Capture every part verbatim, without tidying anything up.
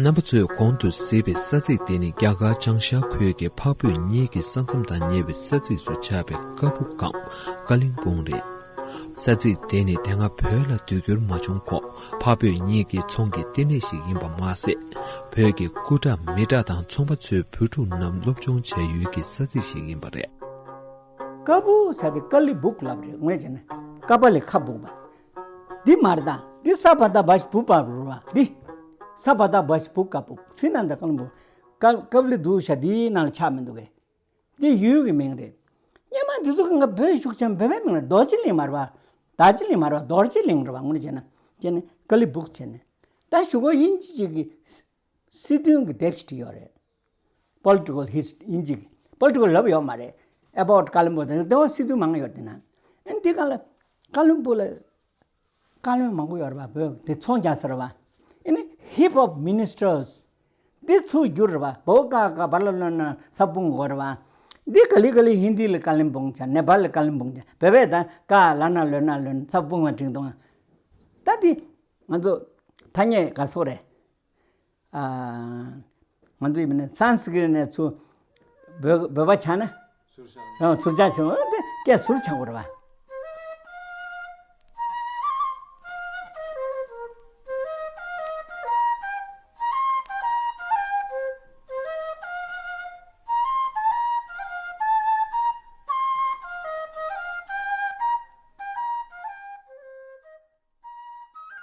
རྣམ་པ་ཚོས་གོང་དུ་གཟིགས་པའི་ས་ཚིགས་དེ་ནི་རྒྱ་གར་བྱང་ཤར་ཁུལ་གྱི་འཕགས་བོད་གཉིས་ཀྱི་ས་མཚམས་དང་ཉེ་བའི་ས་ཚིགས་སུ་ཆགས་པའི་ཀ་སྦུག་གམ་ཀ་ལིང་སྦུག་རེད། ས་ཚིགས་དེ་ནི་དེ་སྔ་བོད་ལ་དུས་འགྱུར་མ་བྱུང་གོང་འཕགས་བོད་གཉིས་ཀྱི་ཚོང་གི་ལྟེ་གནས་ཤིག་ཡིན་པ་མ་ཟད། བོད་ཀྱི་སྐུ་དྲག་མི་དྲག་དང་ཚོང་པ་ཚོའི་བུ་ཕྲུག་རྣམས་སློབ་སྦྱོང་བྱ་ཡུལ་གྱི་ས་ཚིགས་ཤིག་ཡིན་པ་རེད། ཀ་སྦུག་ཟེར་དེ་ཀ་ལི་སྦུག་ལབ་རེད། ངོས་བྱས་ན་ཀ་པ་ལས་ཁ་སྦུག་པ། འདི་མ་རེད་ད། འདི་ས་པ་ད་བ་ཞབས་ཀྱུ་སྦུག་པ་རེད་བ། འདི་ས་པ་ད་བ་ཞབས་ཀྱུ་སྦུག་ཀ་སྦུག་ཟེར་ན་ད་ཀ་ལི་སྦུག་ཀ་ཀ་པ་ལི་སྦུག་ཤ་འདིའི་ནང་ལ་ཆགས་མི་འདུག་གས། འདི་ཡུལ་གྱི་མིང་རེད། སྔོན་མ་འདི་ཚོ་གང་ག་བོད་ཤུགས་ཆེན་བོད་པའི་མིང་ལ་རྡོ་རྗེ་གླིང་མ་རེད་བ། རྡོ་རྗེ་གླིང་མ་རེད་བ། རྡོ་རྗེ་གླིང་རེད་བ། ངོས་བྱས་ན་བྱས་ནས་ཀ་ལི་སྦུག་བྱས་ནས། ད་ཞུ་གོ་དབྱིན་ཇི་གཅིག་གི་སྲིད་དོན་གྱི་དེབ་ཞིག་བྲིས་ཡོད་རེད། Political History དབྱིན་ཇི་གི་Political ལབ་ཡོད་མ་རེད། About ཀ་ལིང་སྦུག་དང་དེ་བ་སྲིད་དོན་མང་ཡོད་དེ་ན། ཨེ་འདི་ག་ལ་ཀ་ལིང་སྦུག་ལ་ཀ་ལོན་མང་པོ་ཡོད་རེད་བ། བོད་དེ་ཚོང་རྒྱག་ས་རེད་བ། ཨེ་ནི་heap of ministers འདི་ཚུར་བསྒྱུར་རེད་བ། བོད་ཀ་ཀ་བ་ལ་ལོན་ན་ས་སྦུག་གོ་རེད་བ། འདི་ག་ལི་ག་ལི་ཧིན་དི་ལ་ཀ་ལིང་སྦུག་ཆ། ནེ་པ་ལ་ཀ་ལིང་སྦུག་ཆ། བོད་པས་ད་ཀ་ལ་ན་ལོན་ན་ལོན་ས་སྦུག་མ་དྲིང་དང་། ད་འདི་ང་ཚོ་ཐ་སྙད་ག་སོགས་རེད། ཨ། ང་ཚོ་ཡིན་ན་སན་སི་ཀྲིཏ་ནས་ཚུར་བོད་བོད་པ་ཆགས་ན། ཟུར་ཆགས། ཨ། ཟུར་ཆགས་བྱུང་། ཨ། དེ་སྐད་ཟུར་ཆགས་པ་རེད་བ།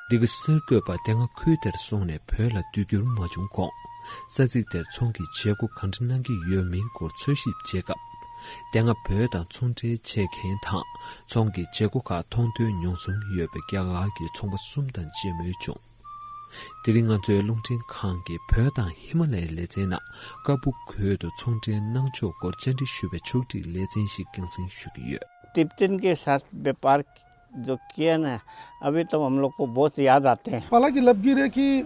འདི་ག་གསར་འགོད་པ་དེ་སྔ་ཁུལ་དེར་སོང་ནས་བོད་ལ་དུས་འགྱུར་མ་བྱུང་གོང་ས་ཚིགས་དེར་ཚོང་གི་བྱེད་སྒོ་ག་འདྲ་གནང་གི་ཡོད་མིན་སྐོར་འཚོལ་ཞིབ་བྱེད་སྐབས། དེ་སྔ་བོད་དང་ཚོང་འབྲེལ་བྱེད་མཁན་དང་ཚོང་གི་བྱེད་སྒོ་ཁག་མཐོང་ཐོས་མྱོང་གསུམ་ཡོད་པའི་རྒྱ་གར་གྱི་ཚོང་པ་གསུམ་དང་མཇལ་མོལ་བྱུང་། དེ་རིང་ང་ཚོའི་རླུང་འཕྲིན་ཁང་གིས་བོད་དང་ཧི་མ་ལ་ཡའི་ལེ་ཚན་ནང་ཀ་སྦུག་ཁུལ་དུ་ཚོང་འབྲེལ་གནང་ཕྱོགས་སྐོར་བཅར་འདྲི་ཞུ་བའི་ཕྱོགས་སྒྲིག་ལེ་ཚན་ཞིག་རྒྱང་སྲིང་ཞུ་གི་ཡོད། तिब्बतिन के साथ व्यापार जो किया ना, अभी तो हम लोग को बहुत याद आते हैं। हालांकि लबगिरे की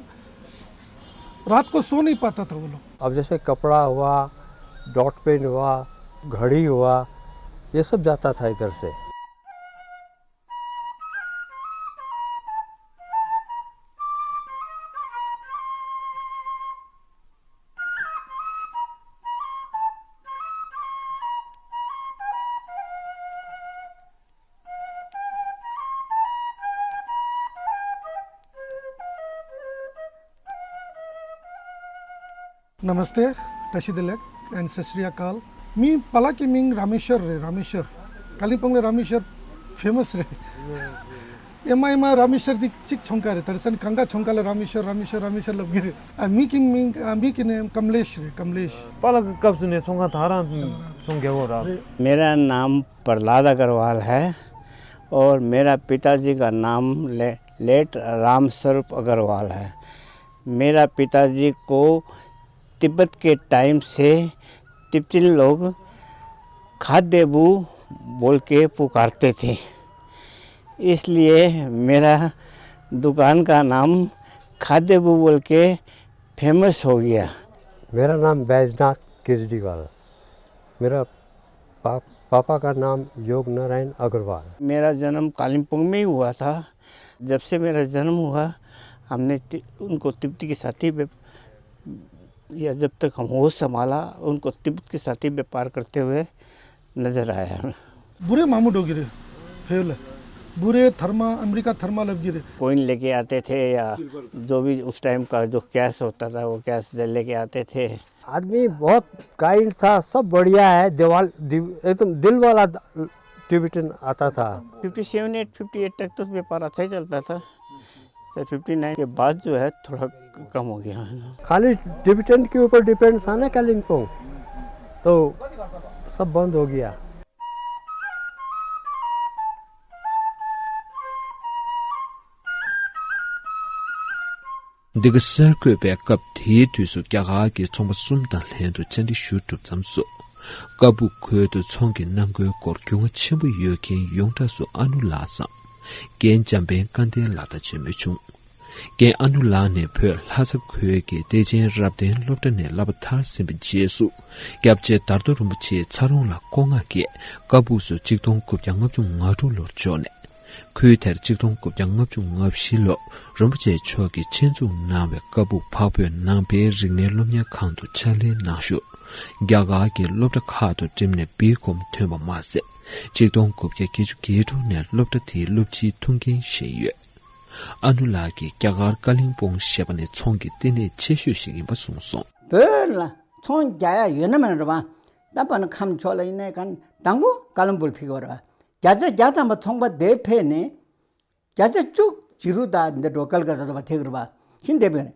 रात को सो नहीं पाता था वो लोग। अब जैसे कपड़ा हुआ, डॉट पेन हुआ, घड़ी हुआ, ये सब जाता था इधर से। नमस्ते, टशी दिलेक and सत श्री अकाल। मी पलाकी मिंग रामेश्वर रे, रामेश्वर। कालिम्पोङ ले रामेश्वर famous रे। एमा एमा रामेश्वर दी चिक छोंका रे, तरसन गंगा छोंका ले रामेश्वर, रामेश्वर, रामेश्वर लबगी रे। आ, मी किन मिंग, आ, मी किन कमलेश रे, कमलेश। पलाकी कब सुने छोंका थारा छोंके हो रहा। मेरा नाम प्रहलाद अग्रवाल है और मेरा पिताजी का नाम ले, लेट रामस्वरूप अग्रवाल है। मेरा पिताजी को तिब्बत के टाइम से तिब्बतिन लोग खाद्यबू बोल के पुकारते थे, इसलिए मेरा दुकान का नाम खाद्यबू बोल के फेमस हो गया। मेरा नाम बैजनाथ केजरीवाल। मेरा पा-, पापा का नाम योग नारायण अग्रवाल। मेरा जन्म कालिम्पोंग में ही हुआ था। जब से मेरा जन्म हुआ, हमने ति-, उनको तिब्बत के साथ ही व्य-, या जब तक हम होश संभाला, उनको तिब्बत के साथ ही व्यापार करते हुए नजर आया। बुरे मामू डोगिरे, फेल। बुरे थर्मा, अमेरिका थर्मा लबगिरे। कॉइन लेके आते थे या जो भी उस टाइम का जो कैश होता था, वो कैश लेके आते थे। आदमी बहुत काइंड था, सब बढ़िया है। देवाल, दिव-, एकदम दिल वाला द-, टिबेटन आता था। Fifty seven eight, fifty eight तक तो व्यापार अच्छा ही चलता था। सर, फिफ्टी नाइन के बाद जो है, थोड़ा क-, कम हो गया है। खाली टिबेटन के ऊपर डिपेंड था ना कालिम्पोंग, तो सब बंद हो गया। འདི་ག་གསར་འགོད་པས་སྐབས་དེའི་དུས་སུ་རྒྱ་གར་གྱི་ཚོང་པ་གསུམ་དང་ལྷན་དུ་བཅར་འདྲི་ཞུ་གྲུབ་མཚམས་སུ། ཀ་སྦུག་ཁུལ་དུ་ཚོང་གི་གནམ་སྒོའི་སྐོར་རྒྱུས་མངའ་ཆེན་པོ་ཡོད་མཁན་ཡོངས་གྲགས་སུ་ཨ་ནུ་ལགས་སམ། རྒན་འཇམ་དཔལ་སྐལ་ལྡན་ལགས་དང་མཇལ་མོལ་བྱུང་། རྒན་ཨ་ནུ་ལགས་ནི་བོད་ལྷ་ས་ཁུལ་གྱི་བདེ་ཆེན་རབ་བརྟན་སློབ་གྲྭ་ནས་བསླབ་པ་མཐར་ཕྱིན་པའི་རྗེས་སུ། སྐྱབས་རྗེ་དར་རྡོ་རིན་པོ་ཆེའི་ཚ་རོང་ལ་བསྐོ་མངགས་ཀྱིས་ཀ་སྦུག་སུ་ཆིག་སྟོང་དགུ་བརྒྱ་ལྔ་བཅུ་ང་དྲུག་ལོར་འབྱོར་ནས། ཁུལ་དེར་གཅིག་སྟོང་དགུ་བརྒྱ་ལྔ་བཅུ་ང་བཞི་ལོར་རིན་པོ་ཆེ་མཆོག་གིས་ཆེད་འཛུགས་གནང་བའི་ཀ་སྦུག་འཕགས་བོད་ནང་པའི་རིག་གནས་སློབ་གཉེར་ཁང་དུ་ཕྱག་ལས་གནང་ཞོར། རྒྱ་གར་གྱི་སློབ་གྲྭ་ཁག་ཏུ་འགྲིམས་ནས་བི་ཀོམ་ཐོན་པ་མ་ཟད། གཅིག་སྟོང་དགུ་བརྒྱ་བརྒྱད་ཅུ་གྱ་དྲུག་ནས་སློབ་གྲྭ་དེའི་སློབ་སྤྱིའི་ཐུགས་འགན་བཞེས་ཡོད། ཨ་ནུ་ལགས་ཀྱིས་རྒྱ་གར་ཀ་ལིང་སྤུང་ཞེས་པ་ནི་ཚོང་གི་ལྟེ་གནས་ཆེ་ཤོས་ཤིག་ཡིན་པ་གསུངས་སོང་། བོད་ལ་ཚོང་རྒྱག་ཡ་ཡོད་ན་མེད་ན་རེད་པ། ད་པ་ན་ཁམས་ཕྱོགས་ལ་ཡིན་ནའི་གང་དང་པོ་ཀ་ལིང་སྤུང་ལ་ཕེབས་ཀྱི་ཡོད་རེད་པ། བརྒྱ་ཆ་བརྒྱ་ཐམ་པ་ཚོང་པ་དེ་ཕེབས་ནས་བརྒྱ་ཆ་བཅུ་ཇི་རུ་དང་འདི་འགྲོ་ཀལ་ཀ་ཏ་དང་པ་ཐེག་རུ་པ་ཤིན་དེ་བས་རེད།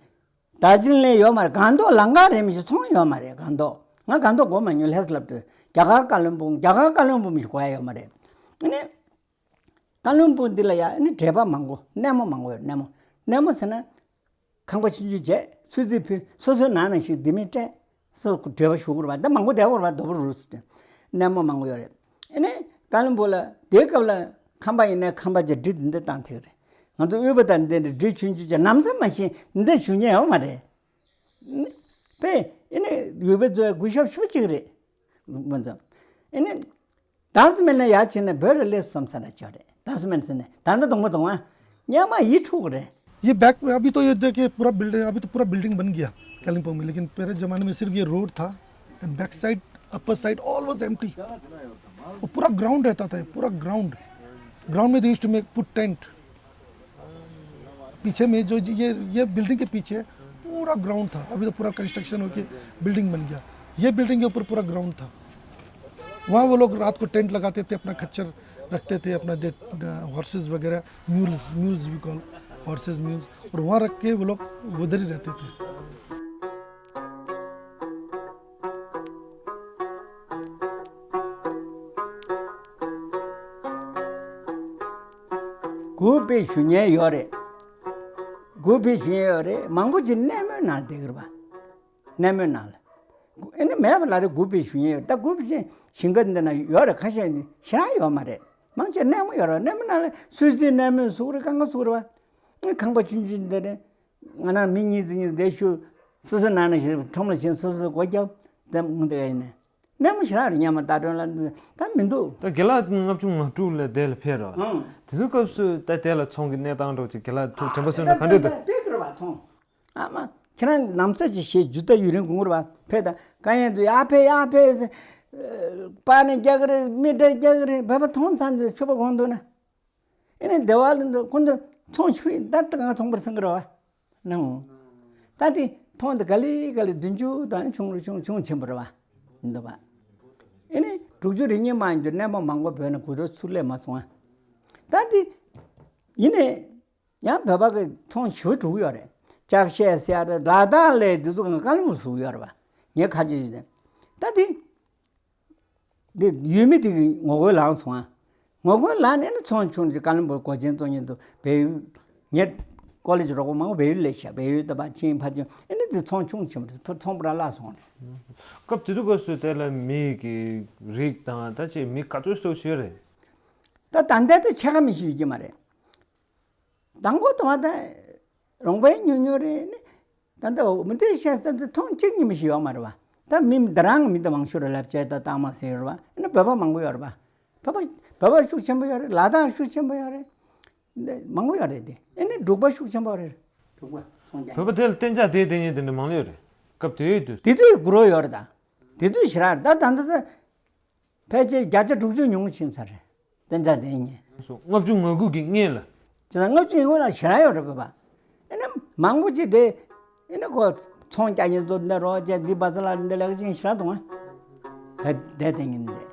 དར་ཇི་ལིང་ལ་ཡོད་མ་རེད། སྒང་ཏོག་ལམ་ཁ་རེད་མི་ཤེས། ཚོང་ཡོད་མ་རེད། སྒང་ཏོག་ང་སྒང་ཏོག་གོ་མ་མྱོང་། ལྷ་ས་སློབ་གྲྭ། རྒྱ་གར་ཀ་ལིང་སྤུང་། རྒྱ་གར་ཀ་ལིང་སྤུང་མི་ཤེས་གོ་ཡ་ཡོད་མ་རེད། ཨ་ནི། ཀ་ལིང་སྤུང་འདི་ལ་ཡ་ཨ་ནི་འགྲེལ་པ་མང་པོ། གནས་མོ་མང་པོ་ཡོད། གནས་མོ། གནས་མོ་ཟེར་ན། ཁང་པ་ཆུང་ཆུང་བྱས། གསོལ་ཚིགས་ཕུལ། སོ་སོའི་ནང་ནང་བཞིན་ལྡེ་མིག་སྤྲད། སོ་སོ་འགྲེལ་པ་ཞུ་དགོས་རེད་པ། ད་མང་པོ་བསྡད་དགོས་རེད་པ། རྡོ་པོ་རུ་ཟེར་ཏེ། གནས་མོ་མང་པོ་ཡོད་རེད། ཨ་ནི་ཀ་ལིང་སྤུང་ལ་དེའི་སྐབས་ལ་ཁམས་པ་ཡིན་ནའི་ཁམས་པ་ཅིག་འབྲི་འདི་འདྲ་བཏང་ཐེག་རེད། ང་ཚོ་དབུས་པ་དང་འདི་འདྲ་འབྲི་ཆུང་ཆུང་བྱས། ནམ་ས་མ་ཤེས་འདི་འདྲ་ཞུ་མཁན་ཡོད་མ་རེད། ཨ་ནི་པས་ཨ་ནི་ཡུལ་པ་ཚོའི་གུས་ཞབས་ཞུ་གཅིག་རེད། མ་ཚོ། ཨ་ནི། དཱས་མེན་ནས་ཡར་ཕྱིན་ནས་བོད་ལ་སླེབས་སོང་ས་ར་ཅོག་རེད། དཱས་མེན་ཟེར་ནས་ད་ལྟ་གདོང་པ་གདོང་བ་སྙན་མ་ཡིད་འཁྲུག་གི་རེད། ये बैक, अभी तो ये देखिए, पूरा बिल्डिंग, अभी तो पूरा बिल्डिंग बन गया कालिम्पोंग में, लेकिन पहले जमाने में सिर्फ ये रोड था। And back side, upper side, all was empty. वो पूरा ग्राउंड रहता था, ये पूरा ग्राउंड। ग्राउंड में they used to make, put tent. पीछे में जो ये, ये बिल्डिंग के पीछे पूरा ग्राउंड था। अभी तो पूरा कंस्ट्रक्शन होके बिल्डिंग बन गया। ये बिल्डिंग के ऊपर पूरा ग्राउंड था। वहाँ वो लोग रात को टेंट लगाते थे, अपना खच्चर रखते थे, अपना दे, हॉर्सेस वगैरह, mules, mules we call horses, mules, और वहाँ रख के वो लोग उधर ही रहते थे। གུས་པས་ཞུ་མཁན་ཡོད་རེད། གུས་པས་ཞུ་མཁན་ཡོད་རེད། མང་པོ་ཅིག་གནས་མོའི་ནང་བསྡད་ཀྱི་རེད་པ། གནས་མོའི་ནང་ལ། ཨ་ནི་མེད་པ་ལ་རེ་གུས་པས་ཞུ་མཁན་ཡོད། ད་གུས་པས་ཞིང་ཁ་འདི་ན་ཡོད་རེད། ཁ་ཤས་ནི་ཞེ་དྲག་ཡོད་མ་རེད། མང་ཆེ་གནས་མོ་ཡོད་རེད། གནས་མོ་ནང་ལ་གསོལ་ཚིགས་གནས་མོ་བཟོ་གི་རེད། གང་ག་བཟོ་གི་རེད་པ། ཨ་ནི་ཁང་པ་ཆུང་ཆུང་འདི་རེད། ང་རང་མི་གཉིས་ཙམ་གཉིས་བསྡད་བཞུགས། སོ་སོའི་ནང་ན་ཞིག་ཁྲོམ་ལ་ཕྱིན། སོ་སོའི་སྒོ་རྒྱབ། དེ་མོ་འདི་ག་ཡིན་ནས། གནས་མོ་ཞེ་དྲག་རེད། སྔོན་མ་ལྟ་གྲོན་ལ་ད་མི་འདུག་ད་རྒན་ལགས་ལྔ་བཅུ་ང་དྲུག་ལ་དེ་ལ་ཕེབས་རོགས། ཨང་། དེ་ཚོའི་སྐབས་སུ་ད་དེ་ལ་ཚོང་གི་གནས་སྟངས་འདྲ་ཅིག་རྒན་ལགས་ཐུགས་དྲན་པ་གསོས་ན་ག་འདྲ་འདུག་དཔེ་དཔེ་ཀྱི་རེད་པ། ཚོང་། ཨ་མ། ཁྱེད་རང་ནམ་ཟླ་ཅིག་ཞེས་རྒྱུ་ད་ཡུན་རིང་གོང་རེད་པ། ཕེབས་ད་དཀའ་ངལ་འདུག་ཡར་ཕེབས་ཡར་ཕེབས་ཟེར། པར་ནས་རྒྱག་གི་རེད། མི་འདྲ་རྒྱག་གི་རེད། བོད་པ་ཚོང་ཚང་ཚེ་ཕྱུ་པ་གོང་འདུག་ན། ཨེ་ནས་སྡེ་བ་ལ་འདུག་ཁོང་ཚོ་ཚོང་ཆུང་ཡིན། ད་ལྟ་ང་ཚོང་པར་སེང་གི་རེད་པ། ནའོ། ད་དེ་ཐོང་དེ་ག་ལེ་ག་ལེ་བདུན་ཅུ་དང་ཆུང་རུ་ཆུང་ཆུང་ཆེན་པོ་རེད་པ། འདུག་པ། ཨེ་ནས་དྲུག་ཅུ་རེ་གཉིས་མ་ཡིན་རྒྱུ་གནས་མོ་མང་པོ་བོད་ནས་དགུ་རུ་ཚུར་སླེབས་མ་སོང་ཨ། ད་དེ་ཡིན་ནས་ཡང་བོད་པ་གི་ཚོང་ཞུ་འགྲོ་གི་ཡོད་རེད། ལྕགས་ཤད་ཟེར་ཡ་རེད། ལ་དྭགས་ལས་དེ་ཚོ་གང་ག་ལ་མོ་བཟོ་གི་ཡོད་རེད་པ། ངས་ཁ་ཆེ་ཞུ་དེ། ད་དེ། འདི་ཡུལ་མི་དེ་གི་ངོ་རྒོལ་ལངས་སོང་ཨ། ངོ་རྒོལ་ལངས་ནས་ནི་ཚོང་ཆུང་ཅིག་ཀ་ལིམ་པོང་གོ་ཆེན་བཙོང་མཁན་དུ་བལ་ཡུལ། ངས་ཀོ་ལེ་ཇི་རོགས་པ་མང་པོ་བལ་ཡུལ་ལས་ཤག་བལ་ཡུལ་ད་པ་ཆིངས་ཕ་ཆིངས་ཨེ་ནི་དེ་ཚོང་ཆུང་ཆེན་པོ་རེད། ཚོང་པ་ར་བརླག་སོང་རེད། སྐབས་དེ་དུས་སྐབས་སུ་དེ་ལ་མི་གི་རིགས་དང་ད་ཅིག་མི་ག་ཚོད་ཙམ་ཡོད་རེད། ད་ད་ལྟ་དེ་ཆ་ག་མི་ཤེས་ཡོད་ཀྱི་མ་རེད། དང་པོ་དུ་མ་ད་རོང་པའི་ཉུང་ཉུང་རེད་ནི། ད་ལྟ་འོ་མི་དེ་བཤད་ས་ཚེ་ཐོང་གཅིག་གཉིས་མི་ཞིག་ཡོད་མ་རེད་པ། ད་མི་འདི་རང་མི་དེ་མང་ཤོས་རེད། ལབ་བྱས་ད་བཏང་མ་ཟེར་རེད་པ། ཨ་ནི་བོད་པ་མང་པོ་ཡོད་རེད་པ། བོད་པ་བོད་པ་ཤུགས་ཆེན་པོ་ཡོད་རེད། ལ་དྭགས་ཤུགས་ཆེན་པོ་ཡོད་རེད། འདི་མང་པོ་ཡོད་རེད་དེ། ཨ་ནི་འབྲུག་པ་ཤུགས་ཆེན་པོ་རེད། འབྲུག་པ་ཚོང་རྒྱག་བོད་པ་དེ་ལ་གཏན་འཇགས་དེ་དེ་ཉིད་དེ་འདྲ་མང་ལོས་རེད། སྐབས་དེའི་དུས། དེ་དུས་གུ་རོ་ཡོད་རེད་ད། དེ་དུས་ཞེ་དྲག་རེད། ད་ད་ད་ད། ཕལ་ཆེར་བརྒྱ་ཆ་དྲུག་ཅུ་ཉུང་ཕྱིན་ཚར་རེད། གཏན་འཇགས་ལྡན་མཁན། སོ་ལྔ་བཅུ་ང་དགུ་གི་སྔོན་ལ། བྱས་ཙང་ལྔ་བཅུ་ཡི་སྔོན་ལ་ཞེ་དྲག་ཡོད་རེད་པ། ཨེ་ནི་མང་པོ་ཅིག་དེ་ཨེ་ནི་ཁོ་ཚོང་རྒྱག་མཁན་ཚོ་འདི་རོགས་བྱས། འདི་བ་ཚ་ལ་འདི་ལས་ཀ་ཅིག་ཞེ་དྲག་འདུག་ཨ། ད་བསྡད་བསྡད་མཁན་འདི།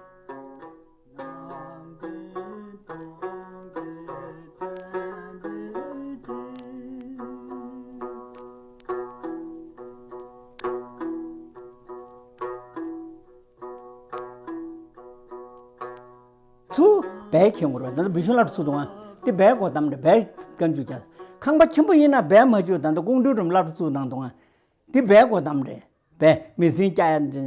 ཚུར་སྦས་ཁྱེར་འོང་རེད་པ། ད་ལྟ་བི་ཤུ་སློབ་གྲྭ་ཚུར་འདུག་ཨ། དེ་སྦས་སྒོ་བསྡམས་རེད། སྦས་ཀ་འཇུ་རྒྱག་ཁང་པ་ཆེན་པོ་ཡིན་ན་སྦས་མ་བཅུག་ད་ལྟ་ཀོང་ཀྲིས་རུམ་སློབ་གྲྭ་ཚུར་གནང་འདུག་ཨ། དེ་སྦས་སྒོ་བསྡམས་རེད། སྦས་མེ་ཟིན་བཀྱག་ཡ་འདི།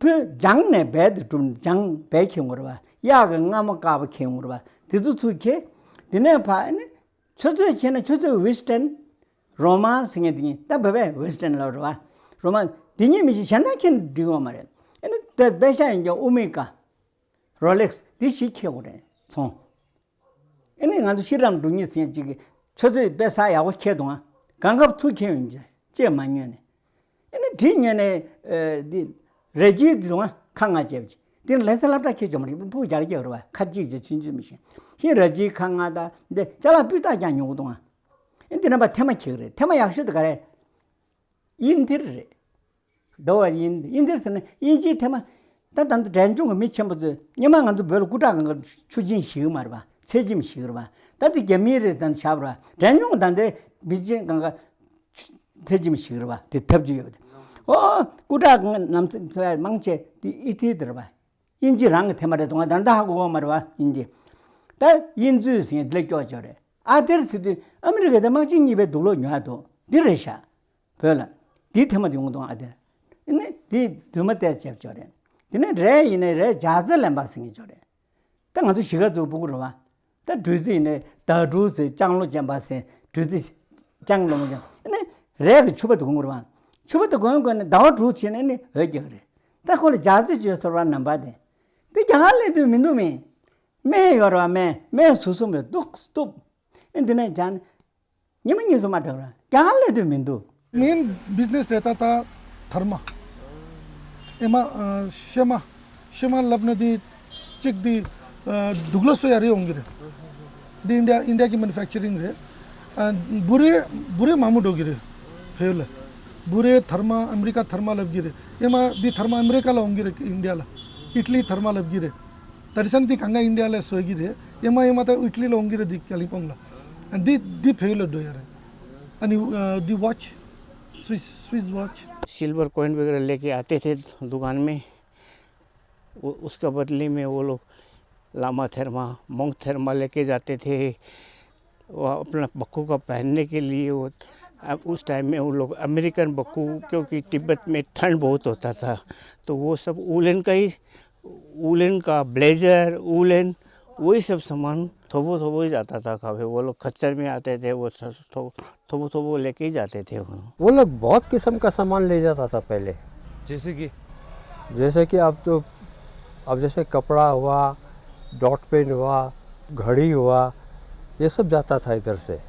ཕུ་ལྗང་ནས་སྦས་དེ་གྲུབ། ལྗང་སྦས་ཁྱེར་འོང་རེད་པ། གཡག་གི་རྔ་མ་དཀར་པོ་ཁྱེར་འོང་རེད་པ། དེ་ཚོ་ཚུར་ཁྱེར། དེ་ནས་ཕ་ཨ་ནི། ཆུ་ཚོད་ཁྱེར་ན་ཆུ་ཚོད་ཝེ་སི་ཊན། རོ་མ་ཟེར་མཁན་དེ་གཉིས། ད་བོད་པས་ཝེ་སི་ཊན་ལབ་རེད་པ། རོ་མ་དེ་གཉིས་མི་ཤེས། གཞན་དག་ཁྱེར་ན་འགྲིག་ཡོད་མ་རེད། ཨ་ནི་དེ་པེ་ཤ་ཡིན་ཀྱང་ཨོ་མེ་ག། རོ་ལེགས་སི་དེ་ཞིག་ཁྱེར་དགོས་རེད། ཚོང་། ཨེ་ནི་ང་ཚོ་ཤེས་རབ་འབྲུག་གཉིས་ཟེར་མཁན་ཅིག་གིས་ཆུ་ཚོད་དཔེ་ས་ཡག་པོ་འཁྱེར་འདུག་ཨ། གང་སྐབས་ཚུར་འཁྱེར་ཡོང་ཅེས་མ་ཉོས་ནས། ཨེ་ནི་གྲི་ཉོས་ནས་ཨེ་འདི་རལ་གྲིའི་འདི་འདུག་ཨ། ཁ་ང་བཅད་པ་ཅིག་དེ་ནི་ལེ་ཚན་སློབ་གྲྭ་འཁྱེར་བྱུང་བ་རེད། ཕྲུ་གུ་བརྒྱ་རེ་བརྒྱད་རེད་བ། ཁ་གཅིག་ཅིག་ཆུང་ཆུང་མི་ཤེས་ཤིང་། རལ་གྲིའི་ཁ་ང་དང་འདི་ཅ་ལག་སྤུས་དག་ཀྱང་ཉོ་གི་འདུག་ཨ། ཨེ་འདི་རྣམ་པ་ཐེངས་མ་འཁྱེར་གི་རེད། ཐེངས་མ་ཡག་ཤོས་དེ་ག་རེད། དབྱིན་ཐིར་རེད། འདོ་བ་དབྱིན་དབྱིན་ཐིར་ཟེར་ན་དབྱིན་ཇིའི་ཐེངས་མ། ད་ད་ལྟ་འབྲས་ལྗོངས་ཀྱི་མི་ཆེན་པོ་ཚོས་སྔོན་མ་ང་ཚོ་བོད་ལ་སྐུ་དྲག་སྒང་ག་ཆུ་སྦྱིན་ཞིག་གི་མ་རེད་པ། ཚལ་སྦྱིན་ཞིག་གི་རེད་པ། ད་དེ་རྒྱ་མིའི་རེད། ད་བཞག་པ་རེད་པ། འབྲས་ལྗོངས་ཀྱི་ད་ལྟའི་མི་ཆེན་སྒང་ག་ཚལ་སྦྱིན་ཞིག་གི་རེད་པ། དེ་ཐབས་ཇུས་ཡོད་པ་དེ། ཨོ་སྐུ་དྲག་སྒང་ག་ནམ་ཚོད་མང་ཆེ་དེ་ཨི་ཐི་དེ་རེད་པ། དབྱིན་ཇི་རང་གི་ཐེངས་མ་རེད་འདུག་ང་ད་ལྟ་ཧ་གོ་གི་མ་རེད་པ། དབྱིན་ཇི། ད་དབྱིན་ཇི་ཟེར་མཁན་དེ་ལ་སྐྱོ་ཅོ་རེད། ཨ་དེར་ཟེར་དུས་ཨ་མི་རི་ཀ་དེ་དམག་ཆེན་གཉིས་པའི་དུག་ལོག་ཉོ་ཡ་འདུག་འདི་རེད་ཤག་བོད་ལ། འདིའི་ཐེངས་མ་དེ་ཡོང་འདུག་ཨ་དེར། ཨ་ནི་འདི་རྫུན་མ་བལྟས་བྱས་ཅོ་རེད། དེ་ནས་རས་ཡིན་ནའི་རས་ལྗགས་རྩེ་ལེན་པ་ཟེར་མཁན་ཅོ་རེད། ད་ང་ཚོ་གཞིས་ཀ་ཚོ་སྤུ་གུ་རེད་པ། ད་བྲུས་རྩི་ཡིན་ནའི་ད་བྲུས་རྩི་ལྕང་ལོ་ཅན་པ་ཟེར། བྲུས་རྩི་ལྕང་ལོ་མ་ཅན། ཨ་ནི་རས་ཀྱི་ཕྱུ་པ་དེ་གོན་དགོས་རེད་པ། ཕྱུ་པ་དེ་གོན་གོན་ནས་ཟླ་བ་དྲུག་ཕྱིན་ནས་ཨ་ནི་འོད་རྒྱག་གི་རེད། ད་ཁོ་ལ་ལྗགས་རྩེ་བྱོས་ཟེར་བ་ནམ་པ་དེ། དེ་རྒྱ་གར་སླེབས་དུས་མི་འདུག་མི། སྨན་ཡོད་རེད་པ། སྨན་སྨན་ཟུར་གསུམ་རེད་འདུག་སྟུབ། ཨེ་འདི་ནས་སྦྱངས་ནས། ཉི་མ་གཉིས་སུ་མ་དྲག་ར་རྒྱ་གར་སླེབས་དུས་མི་འདུག་ངའི་བི་ཛི་ནེ་སི་རེད་ད། ད་ཐར་མ། ཨེ་མ། ཨ་ཤེ་མ། ཤེ་མ་ལབ་ན་དེ་གཅིག་དེ། ཨ་དུག་ལོག་བཟོ་ཡ་རེ་ཡོང་གི་རེད། དེ་ཨིན་ཌི་ཡ་ཨིན་ཌི་ཡ་གི་མེ་ནུ་ཕེག་ཅ་རིང་རེད། ཨ་བུ་རེ་བུ་རེ་མང་པོ་འགྲོ་གི་རེད། བོད་ལ། བུ་རེ་ཐར་མ་ཨ་མི་རི་ཀ་ཐར་མ་ལབ་གི་རེད། ཨེ་མ་དེ་ཐར་མ་ཨ་མི་རི་ཀ་ལ་ཡོང་གི་རེད། ཨིན་ཌི་ཡ་ལ། ཨི་ཊ་ལི་ཐར་མ་ལབ་གི་རེད། ད་རེས་ནི་དེ་གང་ག་ཨིན་ཌི་ཡ་ལ་བཟོ་གི་རེད། ཨེ་མ་ཨེ་མ་ད་ཨི་ཊ་ལི་ལ་ཡོང་གི་རེད། དེ་ཀ་ལིམ་པོང་ལ། ཨ་འདི་འདི་བོད་ལ་འགྲོ་ཡ་རེད། ཨ་ནི་ཨ་འདི་ཝ་ཆི། Swiss Swiss watch. Silver coin वगैरह लेके आते थे दुकान में। उ-, उसका बदले में वो लोग लामा थर्मा, मोंक थर्मा लेके जाते थे। वो अपना बक्कू का पहनने के लिए वो, अब उस टाइम में वो लोग अमेरिकन बक्कू, क्योंकि तिब्बत में ठंड बहुत होता था, तो वो सब वूलन का ही, वूलन का ब्लेजर, वूलन, वही सब सामान थोबो थोबो ही जाता था। कभी वो लोग खच्चर में आते थे, वो सब थो-, थोबो थोबो लेके ही जाते थे। वो लोग बहुत किस्म का सामान ले जाता था पहले। जैसे कि? जैसे कि अब तो, अब जैसे कपड़ा हुआ, डॉट पेन हुआ, घड़ी हुआ, ये सब जाता था इधर से।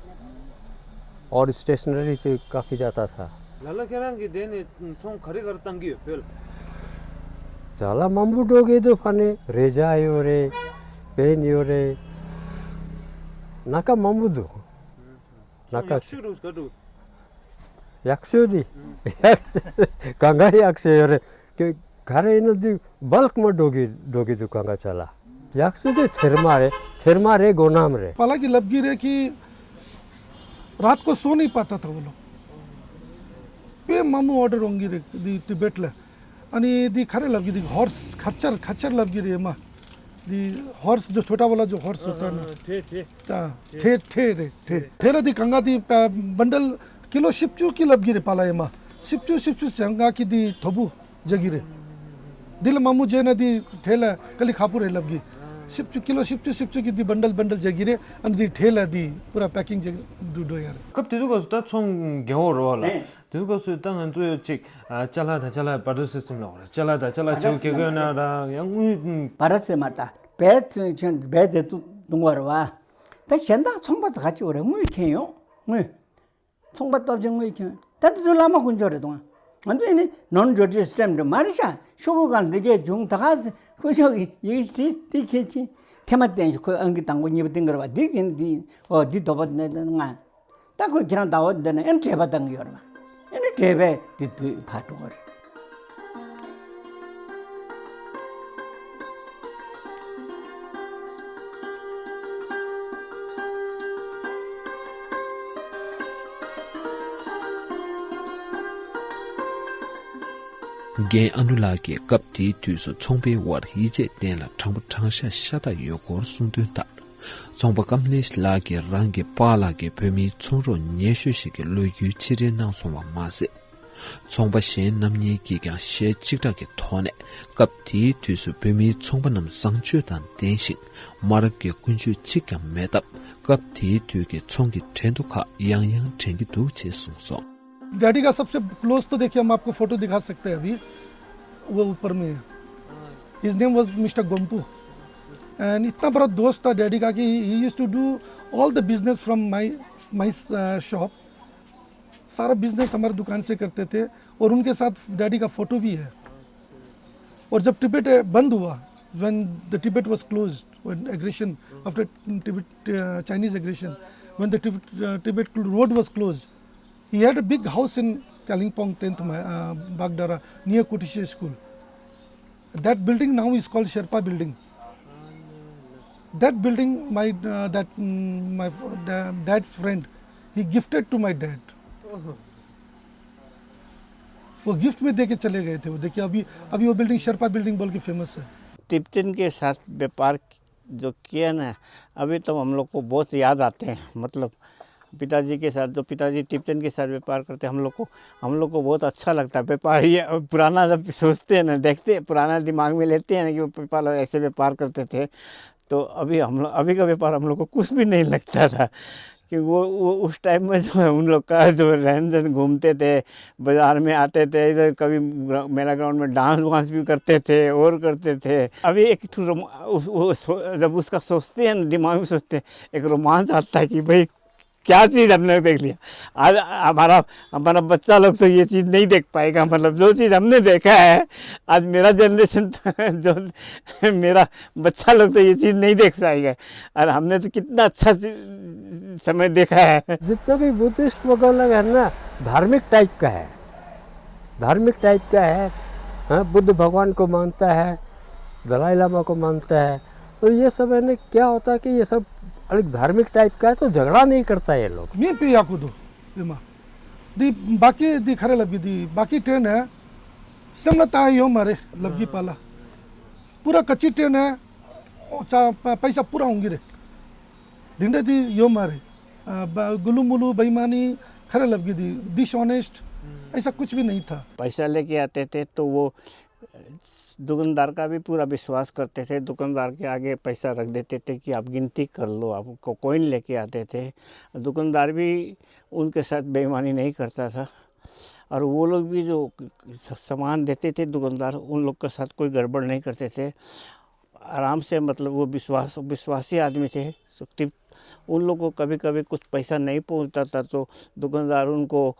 और स्टेशनरी से काफ़ी जाता था। ལ་ལ་ཁྱེད་རང་གིས་དེ་ནས་ཚོང་ག་རེ་ག་རེ་བཏང་གི་ཡོད་བོད་ལ། ཅ་ལག་མང་པོ་འགྲོ་གི་འདུག་ཕ་ནི་རེ་ཇ་ཡོད་རེད། པེན་ཡོད་རེད། སྣ་ཁ་མང་པོ་འདུག་སྣ་ཁ་ཡག་ཤོས་རུ་ག་འགྲོ། ཡག་ཤོས་དེ། གང་ག་ཡག་ཤོས་ཡོད་རེད། ག་རེ་ཡིན་ན་དེ་བལ་ཀ་མ་འགྲོ་གི་འགྲོ་གི་འདུག་གང་ག་ཅ་ལག་ཡག་ཤོས་དེ་ཐེར་མ་རེད། ཐེར་མ་རེད། སྒོ་ནམ་རེད། पाला की लपगी रे कि रात को सो नहीं पाता था वो लोग। དཔེ་མང་པོ་ཨོ་ཌར་ཡོང་གི་རེད། དེ་ཏི་བེད་ལ། ཨ་ནི་དེ་ག་རེ་ལབ་གི། དེ་ཧོར་སི་ཁ་ཆར་ཁ་ཆར་ལབ་གི་རེད་མ། དེ་ཧོར་སི་जो छोटा वाला जो हॉर्स होता है ना। ཨ་ཨ་ཁྲེ་ཁྲེ། ད་ཁྲེ་ཁྲེ་རེད་ཁྲེ། དེ་ལ་དེ་གང་ག་དེ་བན་ཌལ་ཀི་ལོ་བཞི་བཅུ་གི་ལབ་གི་རེད་པཱ་ལགས་ཨེ་མ། བཞི་བཅུ་བཞི་བཅུ་ཟེར་ང་གི་དེ་དོ་པོ་རྒྱག་གི་རེད། འདི་ལ་མ་མོ་བྱས་ན་དེ་ཁྲེ་ལ་ཀ་ལི་ཁ་པོ་རེད་ལབ་གི། བཞི་བཅུ་ཀི་ལོ་བཞི་བཅུ་བཞི་བཅུ་གི་དེ་བན་ཌལ་བན་ཌལ་རྒྱག་གི་རེད། ཨ་ནི་དེ་ཁྲེ་ལ་དེ་པུ་ར་པེ་ཀིང་རྒྱག་འགྲོ་འགྲོ་ཡ་རེད། སྐབས་དེ་དུས་སྐབས་སུ་ད་ཚོང་རྒྱག་འོ་རོ་ལ། ཨེ། དུས་སྐབས་སུ་ད་ང་ཚོས་ཅིག་ཨ་ཅ་ལག་དང་ཅ་ལག་བར་ཊར་སི་སི་ཊམ་ལ་འོ་ར་ཅ་ལག་དང་ཅ་ལག་བར་ཊར་བྱེད་སི་སི་ཊམ་ལ་འོ་ར་ཡང་དངུལ། བར་ཊར་སི་སི་ཊམ་མ་ད་བལ་ཁྱོད་བལ་དེ་བཙུགས་འདུག་བ་རེད་བ། ད་གཞན་དག་ཚོང་པ་ཚོ་ག་ཅི་འོ་རེད། དངུལ་ཁྱེར་ཡོང་དངུལ། ཚོང་པ་སྟོབས་ཆེན་དངུལ་ཁྱེར་ཡོང་། ད་དེ་ཚོ་བླ་མ་དཀོན་མཆོག་རེད་དང་། ང་ཚོ་ཡིན་ནི་ནོར་འབྱོར་ཏི་སི་ཊམ་རེད་མ་རེད་ཤག་ཤོག་གུ་གང་འདི་གས་བྱུང་ད་ག་སེ་དཀོན་མཆོག་གི་ཡིག་བྲིས་དེ་ཁྱེད་ཀྱིས་ཐེངས་མ་བསྟན་ཞིག་ཁོས་ཨང་ཀི་དང་པོ་གཉིས་པ་བཏིང་གི་རེད་བ། འདི་ཡིན་འདི་ཡིན་ཨོ་འདི་དོ་པ་ནས་ང་། ད་ཁོས་ཁྱེད་རང་ཟླ་བ་འདི་ནས་ཨེ་ནི་འབྲས་བུ་བཏང་གི་ཡོད་རེད་བ། ཨེ་ནི་འབྲས་བུ་འདི་དུས་ཕར་འགྲོ་གི་རེད། རྒན་ཨ་ནུ་ལགས་ཀྱིས་སྐབས་དེའི་དུས་སུ་ཚོང་པའི་དབར་ཡིད་ཆེས་བརྟན་ལ་དྲང་པོ་དྲང་བཞག་ཤ་སྟག་ཡོད་སྐོར་གསུངས་དོན་ལྟར། ཚོང་པ་ཀམ་ལེཤ་ལགས་ཀྱིས་རང་གི་པཱ་ལགས་ཀྱི་བོད་མིའི་ཚོང་རོགས་ཉེ་ཤོས་ཤིག་གི་ལོ་རྒྱུས་ཕྱིར་དྲན་གནང་སོང་བ་མ་ཟད། ཚོང་པ་གཞན་རྣམ་གཉིས་ཀྱིས་ཀྱང་ཞལ་གཅིག་གྲགས་ཀྱི་ཐོག་ནས་སྐབས་དེའི་དུས་སུ་བོད་མིའི་ཚོང་པ་རྣམས་བཟང་སྤྱོད་དང་ལྡན་ཞིང་། མ་རབས་ཀྱི་ཀུན་སྤྱོད་གཅིག་ཀྱང་མེད་སྟབས། སྐབས་དེའི་དུས་ཀྱི་ཚོང་གི་འགྲན་བསྡུར་ཁག་ཡང་ཡང་འགྲན་གྱི་འདུག་ཅེས་གསུངས་སོང་། डैडी का सबसे क्लोज तो देखिए, हम आपको फोटो दिखा सकते हैं अभी, वो ऊपर में है। His name was mister Gompu. And इतना बड़ा दोस्त था डैडी का कि he used to do all the business from my my shop. सारा बिजनेस हमारे दुकान से करते थे और उनके साथ डैडी का फोटो भी है। और जब तिब्बत बंद हुआ, when the Tibet was closed, when aggression, after Tibet, uh, Chinese aggression, when the Tibet, uh, Tibet road was closed, he had a big house in Kalimpong, tenth, uh, Bagdara, near Kutishe school. That building now is called Sherpa building. That building, my uh, that mm, my dad's friend, he gifted to my dad. वो गिफ्ट में दे के चले गए थे वो। देखिए, अभी अभी वो बिल्डिंग शेरपा बिल्डिंग बोल के फेमस है। तिब्बतन के साथ व्यापार जो किया ना, अभी तो हम लोग को बहुत याद आते हैं। मतलब, पिताजी के साथ, जो पिताजी तिब्बतन के साथ व्यापार करते, हम लोग को हम लोग को बहुत अच्छा लगता है व्यापार। ये अब पुराना जब सोचते हैं ना, देखते हैं, पुराना दिमाग में लेते हैं ना कि वो पापा लोग ऐसे व्यापार करते थे। तो अभी हम लोग, अभी का व्यापार हम लोग को कुछ भी नहीं लगता था कि वो वो उस टाइम में जो है, उन लोग का जो रहन सहन, घूमते थे, बाजार में आते थे, इधर कभी ग्रा-, मेला ग्राउंड में डांस वांस भी करते थे और करते थे। अभी एक ठो रोम-, उस, वो सो-, जब उसका सोचते हैं ना, दिमाग में सोचते हैं, एक रोमांच आता है कि भाई, क्या चीज़ हमने देख लिया। आज हमारा हमारा बच्चा लोग तो ये चीज़ नहीं देख पाएगा। मतलब, जो चीज़ हमने देखा है, आज मेरा जनरेशन जो मेरा बच्चा लोग तो ये चीज़ नहीं देख पाएगा। और हमने तो कितना अच्छा चीज़- समय देखा है। जितना भी बुद्धिस्ट वगैरह है ना, धार्मिक टाइप का है। धार्मिक टाइप का है। हाँ, बुद्ध भगवान को मानता है, दलाई लामा को मानता है। तो ये सब है ना, क्या होता है कि ये सब अलग धार्मिक टाइप का है, तो झगड़ा नहीं करता ये लोग। Mi pe ya kudu, ima. Di baki di khare labgi di baki train hai. Samla ta yo mare labgi pala. Pura kachi train hai. O cha pa- paisa pura hongi re. Dinda di yo mare. आ, ब- गुलू मुलू, बेईमानी, खरे लबगी दी, डिसऑनेस्ट, ऐसा कुछ भी नहीं था। पैसा लेके आते थे तो वो दुकानदार का भी पूरा विश्वास करते थे। दुकानदार के आगे पैसा रख देते थे कि आप गिनती कर लो। आपको कॉइन लेके आते थे। दुकानदार भी उनके साथ बेईमानी नहीं करता था। और वो लोग भी जो स- सामान देते थे दुकानदार, उन लोग के साथ कोई गड़बड़ नहीं करते थे। आराम से, मतलब, वो विश्वास विश्वासी आदमी थे। उन लोग को कभी कभी कुछ पैसा नहीं पहुंचता था तो दुकानदार उनको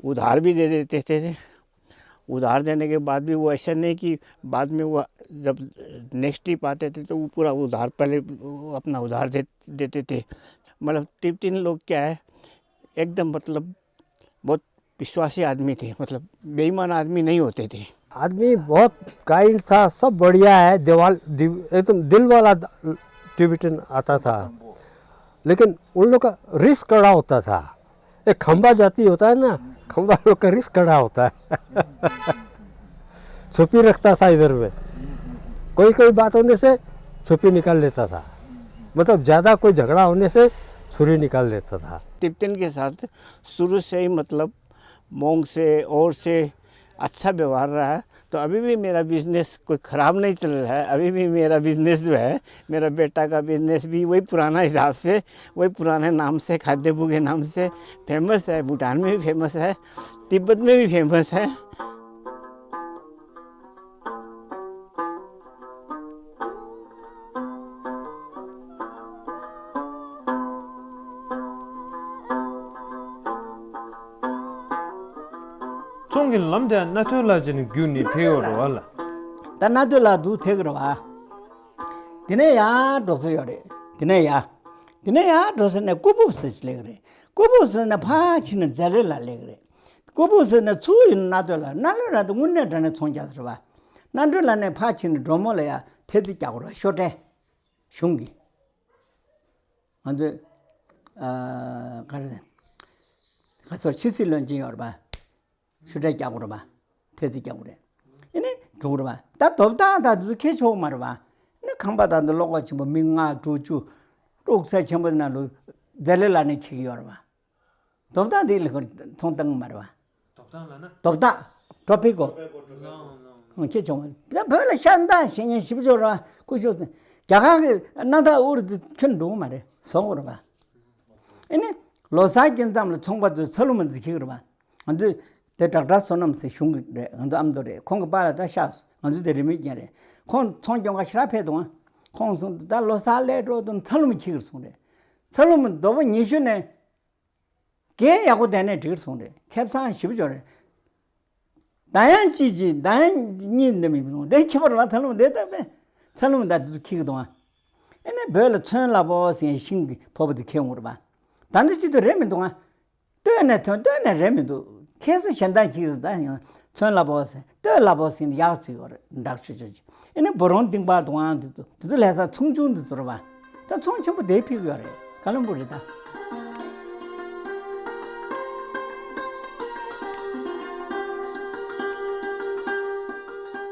उधार भी दे देते थे। उधार देने के बाद भी वो ऐसा नहीं कि बाद में वो जब नेक्स्ट ट्रिप आते थे तो वो पूरा उधार पहले वो अपना उधार दे देते थे। मतलब, तिब्बतिन लोग क्या है, एकदम, मतलब, बहुत विश्वासी आदमी थे। मतलब, बेईमान आदमी नहीं होते थे। आदमी बहुत काइंड था। सब बढ़िया है, दिवाल दिव, एकदम दिल वाला टिबेटन आता था। लेकिन उन लोग का रिस्क कड़ा होता था। एक खंबा जाति होता है ना, खंबा लोग का रिस्क कड़ा होता है। छुपी रखता था इधर में। कोई कोई बात होने से छुपी निकाल लेता था। मतलब, ज्यादा कोई झगड़ा होने से छुरी निकाल लेता था। तिब्बतन के साथ शुरू से ही, मतलब, मोंग से और से अच्छा व्यवहार रहा है। तो अभी भी मेरा बिजनेस कोई ख़राब नहीं चल रहा है। अभी भी मेरा बिजनेस जो है, मेरा बेटा का बिजनेस भी वही पुराना हिसाब से, वही पुराने नाम से, खाद्य बुगे नाम से फेमस है। भूटान में भी फेमस है, तिब्बत में भी फेमस है। ཚོང་གི་ལམ་དེ་གནའ་སྟོད་ལ་ཅི་ནས་བརྒྱུད་ནས་ཕེབས་ཡོད་རེད་བ་ལ། ད་གནའ་སྟོད་ལ་འདུག་ཐེག་རེད་བ། དེ་ནས་ཡར་འགྲོ་ས་ཡོད་རེད། དེ་ནས་ཡར། དེ་ནས་ཡར་འགྲོ་ས་ནས་ཀུ་པུབ་ཟེར་ཅིག་སླེབས་རེད། ཀུ་པུབ་ཟེར་ནས་ཕར་ཕྱིན་ནས་ཛ་ལེ་ལ་སླེབས་རེད། ཀུ་པུབ་ཟེར་ནས་ཚུར་ཡིན་ན་གནའ་སྟོད་ལ། གནའ་སྟོད་ལ་དེ་དངོས་གནས་དྲང་གནས་ཚོང་རྒྱག་ས་རེད་བ། གནའ་སྟོད་ལ་ནས་ཕར་ཕྱིན་ནས་འབྲོག་མོ་ལ་ཡ་ཐེལ་ཙེ་རྒྱག་དགོས་རེད་བ། ཤོ་ཊལ། གཞུང་གིས། ང་ཚོས་ཨ་ག་རེ་ཟེར། ང་ཚོར་ཕྱི་སྲིད་བློན་ཆེན་ཡོད་རེད་པ། ཤོ་ཊལ་རྒྱག་དགོས་རེད་པ། ཐེལ་ཙེ་རྒྱག་དགོས་རེད། ཨེ་ནི་འགྲོ་དགོས་རེད་པ། ད་དོ་བདག་དང་དེ་ཚོ་ཁྱད་ཆོག་མ་རེད་པ། ཨེ་ནི་ཁང་པ་དང་དེ་གློག་ཀླད་ཆེན་པོ་མི་ལྔ་དྲུག་ཅུ། དཀྲུག་ས་ཆེན་པོ་ནང་ལོ་ཛ་ལེ་ལ་ནས་འཁྱེར་གྱི་ཡོད་རེད་པ། དོ་བདག་འདི་ལ་ཁོར་ཚོང་བཏང་གི་མ་རེད་པ། དོ་བདག་ལ་ན། དོ་བདག་ཊོ་པི་ཀོ། ཁྱེད་ཆུང་བ་ད་བོད་ལ་ཤ་འདག་བཤད་མཁན་ཞིབ་ཆོག་ར་ཁུ་ཤོག་ཟེར། རྒྱ་གར་གྱི་སྣ་ཐག་དབུར་དུ་ཁྱོན་འགྲོ་གི་མ་རེད། བཟོ་དགོས་རེད་པ། ཨེ་ནི་ལོ་གསར་གྱི་མཚམས་ལ་ཚོང་པ་ཚོས་ཚ་ལུ་མ་འཛི་ཁྱེར་གི་རེད་པ། ང་ཚོས་དེ་ཌོག་ཊར་བསོད་ནམས་ཟེར་གཞུང་གི་རེད། ང་ཚོ་ཨ་མདོ་རེད། ཁོང་གི་པཱ་ལགས་ད་ཤག་སོང་། ང་ཚོ་དེ་རི་མོའི་རྒྱན་རེད། ཁོང་ཚོང་སྐྱོང་ག་ཞེ་དྲག་ཕེབས་འདུག་ཨ། ཁོང་གསུངས་འདུག་ད་ལོ་གསར་སླེབས་འགྲོ་དུས་འཚར་ལོངས་འཁྱེར་གྱི་སོང་རེད། འཚར་ལོངས་རྡོག་པོ་ཉི་ཤུ་ནས་རྒན་ཡག་པོ་བསྡད་ནས་འགྲིག་སོང་རེད། ཁེ་བཟང་ཞེ་པོ་ཅིག་ཡོད་རེད། ཟླ་ཡང་གཅིག་གཅིག་ཟླ་ཡང་གཉིས་འདི་མི་འདུག་དེ་ཁྱད་པར་བ། འཚར་ལོངས་དེ་ལྟ་བས་འཚར་ལོངས་ད་དུ་ཁྱེར་གྱི་འདུག་ཨ་ནི་བོད་ལ་ཚོན་ལ་པོ་ཟེར་ཤིང་གི་ཕོར་པ་དེ་ཁྱེར་འོང་རེད་པ། ད་འདི་གཅིག་ཏུ་རེད་མི་འདུག་ཨ། ལྟོས་ནས་ཐོན་ལྟོས་ནས་རེད་མི་འདུག་ཁ་སང་གཞན་དག་གིས་ད་ཡང་ཚོན་ལ་པོ་ཟེར་ལྟོས་ལ་པོ་ཟེར་ནས་ཡག་ཅིག་ཡོད་རེད། འདྲ་ཆུ་ཆུ་ཅིག་ཨེ་ནི་འབུ་རོང་ཏིང་པ་དུང་ཨང་དེ་ཚོ་དེ་ཚོ་ལས་ས་ཚོང་ཆུང་དེ་ཚོ་རེད་པ། ད་ཚོང་ཆེན་པོ་དེ་ཕིག་ཡོད་རེད། ཀ་ལོན་སྦུག་རེད་ད།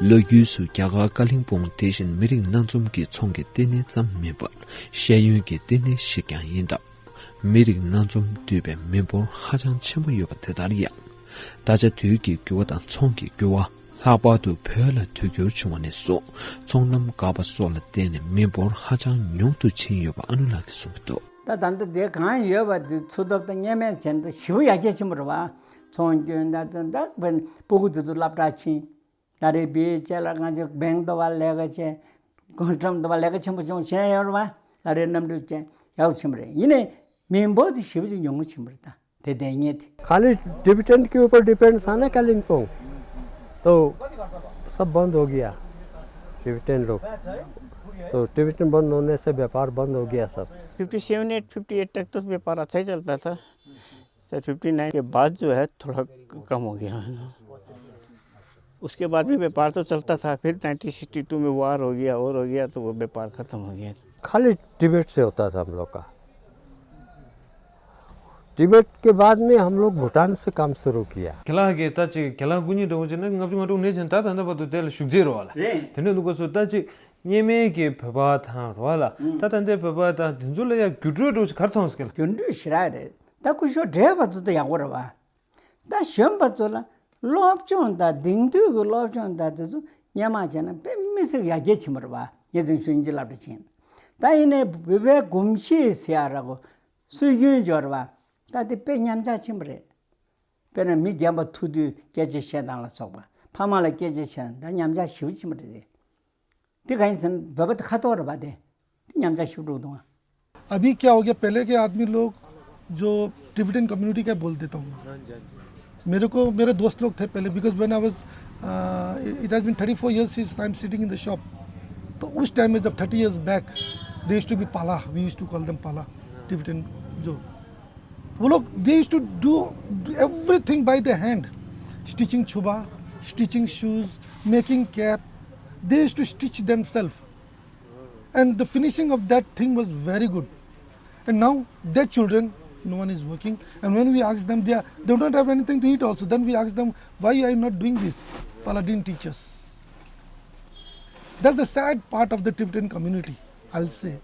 ལོ་རྒྱུས་སུ་རྒྱ་གར་ཀ་ལིང་སྤུང་དེ་བཞིན་མི་རིགས་སྣ་འཛོམས་ཀྱི་ཚོང་གི་ལྟེ་གནས་ཙམ་མིན་པར་ཤེས་ཡོན་གྱི་ལྟེ་གནས་ཤིག་ཀྱང་ཡིན་སྟབས། མི་རིགས་སྣ་འཛོམས་འདུས་པའི་མི་འབོར་ཧ་ཅང་ཆེན་པོ་ཡོད་པ་དེ་ལྟར་ཡང་། ད་ཆ་དུས་ཀྱི་འགྱུར་བ་དང་ཚོང་གི་འགྱུར་བ། ལྷག་པར་དུ་བོད་ལ་དུས་འགྱུར་བྱུང་བ་ནས་བཟུང་ཚོང་ལམ་འགག་པ་སོགས་ལ་བརྟེན་ནས་མི་འབོར་ཧ་ཅང་ཉུང་དུ་ཕྱིན་ཡོད་པ་ཨ་ནུ་ལགས་ཀྱིས་གསུངས་ཀྱི་འདུག་ད་ད་ལྟ་དེ་གང་ཡོད་པ་དེ་འཚོ་ཐབས་དང་གཉེར་མས་བྱས་ན་ཞེ་པོ་ཡར་རྒྱས་ཕྱིན་པ་རེད་པ། ཚོང་སྐྱོན་ད་ཚོང་ད་སྤུ་གུ་དེ་ཚོ་སློབ་གྲྭ་ཕྱིན། ད་རེས་བི་ཅེ་ལ་ང་ཚོ་བེང་དུ་བ་ལས་ཀ་བྱས། གོང་ཁྲོམ་དུ་བ་ལས་ཀ་ཆེན་པོ་བྱུང་བྱས་ཡོད་རེད་པ། ད་རེས་གནམ་གྲུ་བྱས་ཡག་པོ་ཕྱིན་པ་རེད། ཡིན་ནའི་མི་འབོར་དེ་ཞེ་པོ་ཅིག་ཉུང་ངུ་ཕྱིན་པ་རེད། ད་དེ་དེ་ཉིད་དེ། खाली टिबेटन के ऊपर डिपेंड था ना कालिम्पोंग, तो सब बंद हो गया। टिबेटन लोग, तो टिबेटन बंद होने से व्यापार बंद हो गया सब। Fifty seven eight fifty eight तक तो व्यापार अच्छा ही चलता था। सर, फिफ्टी नाइन के बाद जो है थोड़ा कम हो गया है ना। उसके बाद भी व्यापार तो चलता था, फिर नाइनटीन सिक्सटी टू में वार हो गया और हो गया, तो वो व्यापार खत्म हो गया। खाली टिबेट से होता था हम लोग का। टिबेट के बाद में हम लोग भूटान से काम शुरू किया। ཁྱེད་ལགས་ཀྱིས་ད་ཅིག་ཁྱེད་ལགས་སྐུ་ཉིད་འདྲ་བོ་བྱས་ན་ལྔ་བཅུ་ང་དྲུག་ནས་བྱས་ད་ད་ལྟ་བར་དུ་དེ་ལ་བཞུགས་རྩིས་རེད་པ་ལགས། རེད། དེ་འདྲ་འདུག་ག་སོ་ད་ཅིག་སྔོན་མའི་གི་བོད་པ་དང་རེད་པ་ལགས། ཨང་། ད་ད་ལྟའི་བོད་པ་དང་དེ་ཚོ་ལ་ཡང་འགྱུར་འགྲོས་འདྲ་བོ་ཞིག་ག་རེ་མཐོང་སོང་ལགས། འགྱུར་འགྲོས་ཞེ་དྲག་རེད། ད་སྐུ་ཞབས་བགྲེས་པ་ཚོ་ད་ཡག་པོ་རེད་པ། ད་གཞོན་པ་ཚོ་ལ་སློབ་སྦྱོང་དང་དེང་དུས་ཀྱི་སློབ་སྦྱོང་དང་དེ་ཚོ་སྔོན་མ་བྱས་ན་དཔེ་མི་སྲིད་ཡར་རྒྱས་ཕྱིན་པ་རེད་པ། ངས་ཚོ་ཤུལ་གྱི་སློབ་གྲྭ་ཕྱིན། ད་ཡིན་ནའི་བོད་པའི་གོམས་གཤིས་ཟེར་ཡག་རེད་གོ། སྲོལ་རྒྱུན་སྦྱོར་བ། ད་དེ་དཔེ་ཉམས་ཆག་ཕྱིན་པ་རེད། དཔེར་ན་མི་རྒན་པ་ཐུག་དུས་སྐད་ཆ་བཤད་སྟངས་ལ་སོགས་པ། ཕ་མ་ལ་སྐད་ཆ་བཤད་སྟངས་ད་ཉམས་ཆག་ཞེ་པོ་ཕྱིན་པ་རེད། འདི་གང་ཡིན་ཟེར་ན་བོད་པ་དེ་ཁ་ཐོར་རེད་པ། དེ་དེ་ཉམས་ཆག་ཞེ་པོ་འགྲོ་འདུག་ཨ། अभी क्या हो गया, पहले के आदमी लोग जो टिबेटन कम्युनिटी का बोल देता हूँ मैं। मेरे को मेरे दोस्त लोग थे पहले, because when I was, it has been thirty four years since I am sitting in the shop। तो उस टाइम में जब thirty years back, they used to be पाला, we used to call them पाला, टिबेटन जो वो लोग, they used to do everything by the hand, stitching छुबा, stitching shoes, making cap, they used to stitch themselves। And the finishing of that thing was very good। And now their children, no one is working, and when we ask them, they are, they don't have anything to eat also, then we ask them, why are you not doing this? Pala didn't teach us। That's the sad part of the Tibetan community, I'll say।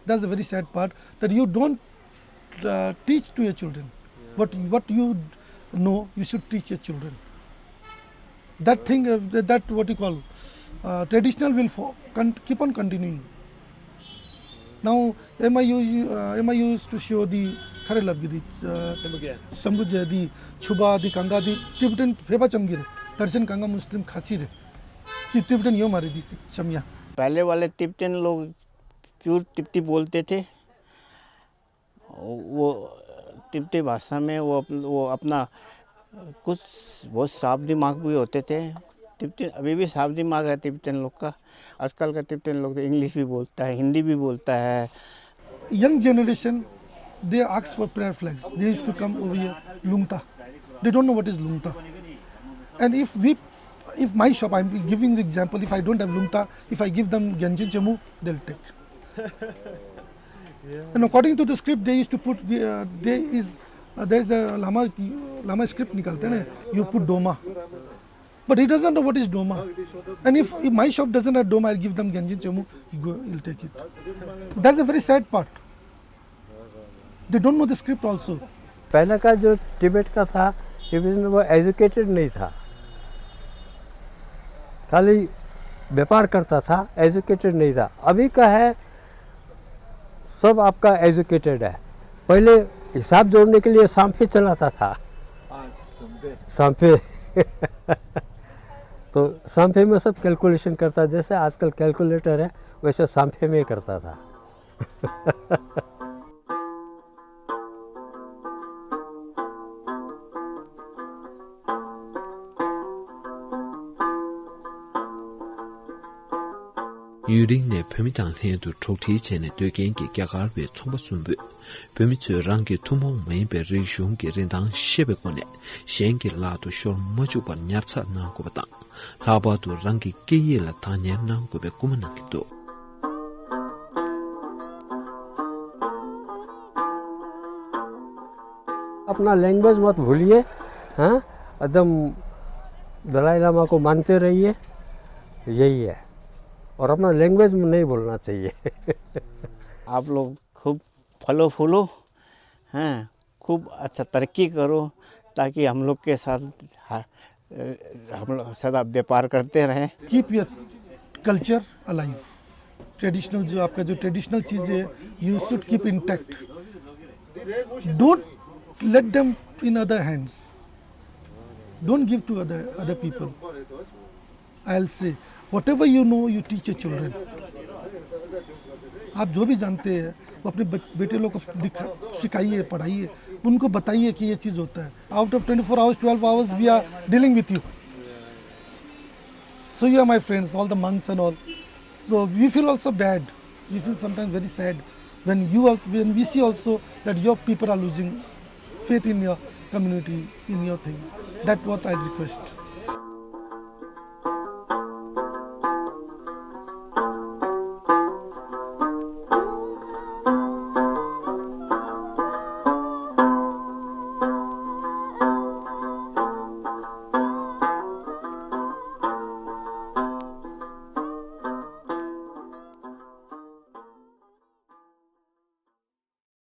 That's the very sad part, that you don't uh, teach to your children। What what you know, you should teach your children। That thing, uh, that, that what you call, uh, traditional will for, con- keep on continuing। Now, M I U, uh, M I U used to show the Khare Labgiri, uh, Shambhuje, the Chuba, the Kanga, the Tibetan Pheba Chamgire, Tarshan Kanga Muslim Khasi re, the Tibetan Yomare, the Chamya। पहले वाले तिब्बतन लोग प्योर तिब्बती बोलते थे। वो तिब्बती भाषा में वो अप-, वो अपना कुछ बहुत साफ दिमाग भी होते थे। तिब्बती, अभी भी साफ दिमाग है तिब्बतन लोग का। आजकल का तिब्बतन लोग तो इंग्लिश भी बोलता है, हिंदी भी बोलता है। Young generation, they ask for prayer flags। They used to come over here, lungta। They don't know what is lungta। And if we, if my shop, I'm giving the example, if I don't have lungta, if I give them Gyalchen Chemu, they'll take। And according to the script, they used to put the, uh, there is, uh, there is a Lama, Lama script निकलते हैं ना, you put doma। But he doesn't know what is doma। And if, if my shop doesn't have doma, I'll give them Gyalchen Chemu, he go, he'll take it। That's a very sad part। They don't know the script also। पहले का जो तिब्बत का था, तिब्बत में वो एजुकेटेड नहीं था, खाली व्यापार करता था, एजुकेटेड नहीं था। अभी का है, सब आपका एजुकेटेड है। पहले हिसाब जोड़ने के लिए सांफे चलाता था। सांफे। तो सांफे में सब कैलकुलेशन करता, जैसे आजकल कैलकुलेटर है, वैसे सांफे में करता था। ཡུན་རིང་ནས་བོད་མི་དང་ལྷན་དུ་གྲོགས་འདྲིས་བྱས་ནས་སྡོད་མཁན་གྱི་རྒྱ་གར་བའི་ཚོང་པ་གསུམ་པོས། བོད་མི་ཚོས་རང་གི་ཐུན་མོང་མ་ཡིན་པའི་རིག་གཞུང་གི་རིན་ཐང་ཤེས་པའི་སྒོ་ནས། གཞན་གྱི་ལག་ཏུ་ཤོར་མ་བཅུག་པར་ཉར་ཚགས་གནང་དགོས་པ་དང་། ལྷག་པར་དུ་རང་གི་སྐད་ཡིག་ལ་བདག་གཉེར་གནང་དགོས་པའི་སྐུལ་མ་གནང་གི་འདུག अपना लैंग्वेज मत भूलिए। हाँ, एकदम दलाई लामा को मानते रहिए। यही है। और अपना लैंग्वेज में नहीं भूलना चाहिए। आप लोग खूब फलो फूलो, हैं, खूब अच्छा तरक्की करो, ताकि हम लोग के साथ हा- अ, हम लोग सदा व्यापार करते रहें। Keep your culture alive. Traditional, जो आपका जो ट्रेडिशनल चीज़ है, you should keep intact. Don't let them in other hands. Don't give to other other people. I'll say, whatever you know, you teach your children. आप जो भी जानते हैं, वो अपने बच- बेटे लोग को दिखा सिखाइए, पढ़ाइए, उनको बताइए कि ये चीज़ होता है. Out of twenty four hours, twelve hours, we are dealing with you. So you are my friends, all the monks and all. So we feel also bad. We feel sometimes very sad when you also, when we see also that your people are losing faith in your community, in your thing. That's what I request.